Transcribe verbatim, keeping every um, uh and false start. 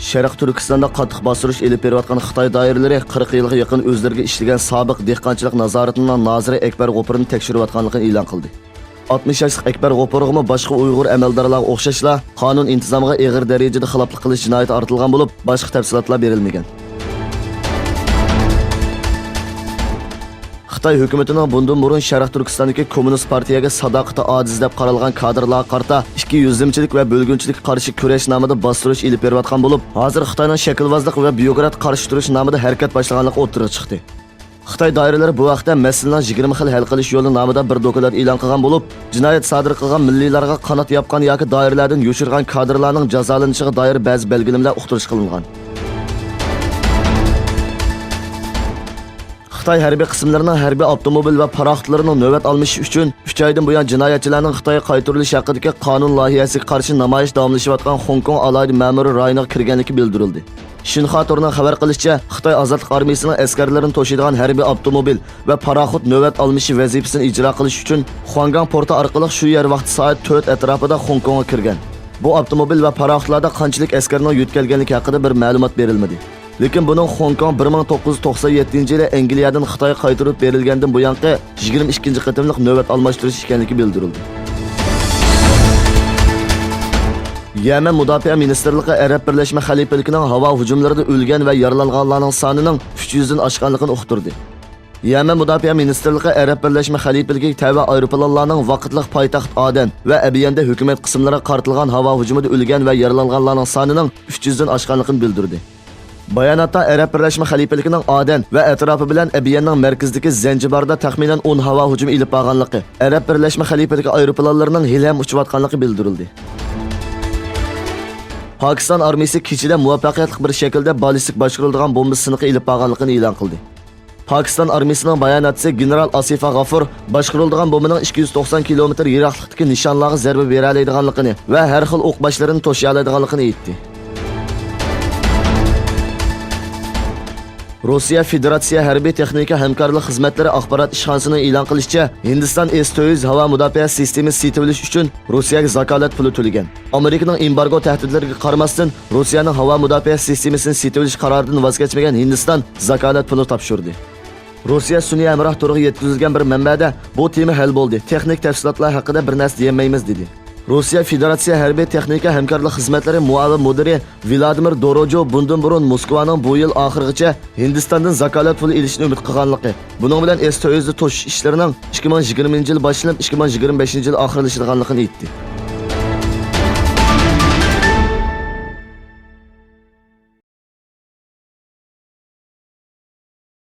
شەرقىي تۈركىستاندا قاتتىق باستۇرۇش ئېلىپ بېرىۋاتقان خىتاي دائىرىلىرى قىرىق يىلغا يېقىن ئۆزلىرىگە ئىشلىگەن سابىق دېھقانچىلىق نازارىتىنىڭ نازىرى ئەكبەر غوپۇرنى تەكشۈرۈۋاتقانلىقىنى ئېلان قىلدى. ئاتمىش ياشلىق ئەكبەر غوپۇرغىمۇ باشقا ئۇيغۇر ئەمەلدارلارغا ئوخشاشلا، قانۇن ئىنتىزامىغا ئېغىر دەرىجىدە خىلاپلىق قىلىش جىنايىتى ئارتىلغان بولۇپ، باشقا تەپسىلاتلار بېرىلمىگەن. خىتاي ھۆكۈمىتىنىڭ بۇندىن بۇرۇن شەرقىي تۈركىستاندىكى كوممۇنىست پارتىيەگە ساداقىتى ئاجىز دەپ قارالغان كادىرلارغا قارىتا ئىككى يۈزلىمىچىلىك ۋە بۆلگۈنچىلىككە قارشى كۈرەش نامىدا باستۇرۇش ئېلىپ بېرىۋاتقان بولۇپ، ھازىر خىتاينىڭ شەكىلۋازلىق ۋە بيۇروكرات قارشى تۇرۇش نامىدا ھەرىكەت باشلىغانلىقى ئوتتۇرىغا چىقتى. خىتاي دائىرىلىرى بۇ ھەقتە مەسىلىنىڭ يىگىرمە خىل ھەل قىلىش يولى نامىدا بىر دوكلات ئېلان قىلغان بولۇپ، جىنايەت سادىر قىلغان مىللىيلارغا قانات ياپقان ياكى دائىرىلەردىن يوشۇرغان كادىرلارنىڭ جازالىنىشىغا دائىر بەزى بەلگىلىمىلەر ئۇقتۇرۇش قىلىنغان. خىتاي ھەربىي قىسىملىرىنىڭ ھەربىي ئاپتوموبىل ۋە پاراخوتلىرىنىڭ نۆۋەت ئالمىشىش ئۈچۈن ئۈچ ئايدىن بۇيان جىنايەتچىلەرنىڭ خىتايغا قايتۇرۇلۇش ھەققىدىكى قانۇن لايىھەسىگە قارشى نامايىش داۋاملىشىۋاتقان خوڭكوڭ ئالاھىدە مەمۇرىي رايونىغا كىرگەنلىكى بىلدۈرۈلدى. شىنخۇا تورىنىڭ خەۋەر قىلىشىچە، خىتاي ئازادلىق ئارمىيىسىنىڭ ئەسكەرلىرىنى توشۇيدىغان ھەربىي ئاپتوموبىل ۋە پاراخوت نۆۋەت ئالمىشىش ۋەزىپىسىنى ئىجرا قىلىش ئۈچۈن خۇاڭگاڭ پورتى ئارقىلىق شۇ يەر ۋاقتى سائەت تۆت ئەتراپىدا خوڭكوڭغا كىرگەن. بۇ ئاپتوموبىل ۋە پاراخوتلاردا قانچىلىك ئەسكەرنىڭ يۆتكەلگەنلىكى ھەققىدە بىر مەلۇمات بېرىلمىدى. لېكىن بۇنىڭ خوڭكوڭ بىر مىڭ توققۇز يۈز توقسان يەتتىنچى يىلى ئەنگلىيەدىن خىتايغا قايتۇرۇپ بېرىلگەندىن بۇيانقى يىگىرمە ئىككىنچى قېتىملىق نۆۋەت ئالماشتۇرۇش ئىكەنلىكى بىلدۈرۈلدى. يەمەن مۇداپىئە مىنىستىرلىقى ئەرەب بىرلەشمە خەلىپىلىكىنىڭ ھاۋا ھۇجۇملىرىدا ئۆلگەن ۋە يارىلانغانلارنىڭ سانىنىڭ ئۈچ يۈزدىن ئاشقانلىقىنى ئۇقتۇردى. يەمەن مۇداپىئە مىنىستىرلىقى ئەرەب بىرلەشمە خەلىپىلىكىگە تەۋە ئايروپىلانلارنىڭ ۋاقىتلىق پايتەخت ئادەن ۋە ئەبيەندە ھۆكۈمەت قىسىملىرىغا قارىتىلغان ھاۋا ھۇجۇمىدا ئۆلگەن ۋە يارىلانغانلارنىڭ سانىنىڭ ئۈچ يۈزدىن ئاشقانلىقىنى بىلدۈردى. باياناتتا ئەرەب بىرلەشمە خەلىپىلىكىنىڭ ئادەن ۋە ئەتراپى بىلەن ئەبيەننىڭ مەركىزىدىكى زەنجىباردا تەخمىنەن ئون ھاۋا ھۇجۇمى ئېلىپ بارغانلىقى، ئەرەب بىرلەشمە خەلىپىلىكى ئايروپىلانلىرىنىڭ ھېلىھەم ئۇچۇۋاتقانلىقى بىلدۈرۈلدى. پاكىستان ئارمىيىسى كېچىدە مۇۋەپپەقىيەتلىك بىر شەكىلدە بالىستىك باشقۇرۇلىدىغان بومبا سىنىقى ئېلىپ بارغانلىقىنى ئېلان قىلدى. پاكىستان ئارمىيىسىنىڭ باياناتچىسى گېنېرال ئاسىفا غافۇر باشقۇرۇلىدىغان بومبىنىڭ ئىككى يۈز توقسان كىلومېتىر يىراقلىقتىكى نىشانلارغا زەربە بېرەلەيدىغانلىقىنى ۋە ھەر خىل ئوق باشلىرىنى توشىيالايدىغانلىقىنى ئېيتتى. روسىيە فېدېراتسىيە ھەربىي تېخنىكا ھەمكارلىق خىزمەتلىرى ئاخبارات ئىشخانىسىنىڭ ئېلان قىلىشىچە، ھىندىستان ئېس تۆت يۈز ھاۋا مۇداپىئە سىستېمىسى سېتىۋېلىش ئۈچۈن روسىيەگە زاكالەت پۇلى تۆلىگەن. ئامېرىكىنىڭ ئېمبارگو تەھدىتلىرىگە قارىماستىن، روسىيەنىڭ ھاۋا مۇداپىئە سىستېمىسىنى سېتىۋېلىش قارارىدىن ۋاز كەچمىگەن ھىندىستان زاكالەت پۇلى تاپشۇردى. روسىيە سۈنئىي ھەمراھ تورىغا يەتكۈزۈلگەن بىر مەنبەدە، بۇ تېما ھەل بولدى، تېخنىك تەپسىلاتلار ھەققىدە بىر نەرسە دېيەلمەيمىز، دېدى. روسىيە فېدېراتسىيە ھەربىي تېخنىكا ھەمكارلىق خىزمەتلىرى مۇئاۋىن مۇدىرى ۋىلادىمىر دوروجو بۇندىن بۇرۇن موسكۋانىڭ بۇ يىل ئاخىرىغىچە ھىندىستاندىن زاكالەت پۇلى ئېلىشنى ئۈمىد قىلغانلىقى، بۇنىڭ بىلەن ئېس تۆت يۈزنى توشۇش ئىشلىرىنىڭ ئىككى مىڭ يىگىرمىنچى يىل باشلىنىپ، ئىككى مىڭ يىگىرمە بەشىنچى يىل ئاخىرلىشىدىغانلىقىنى ئېيتتى.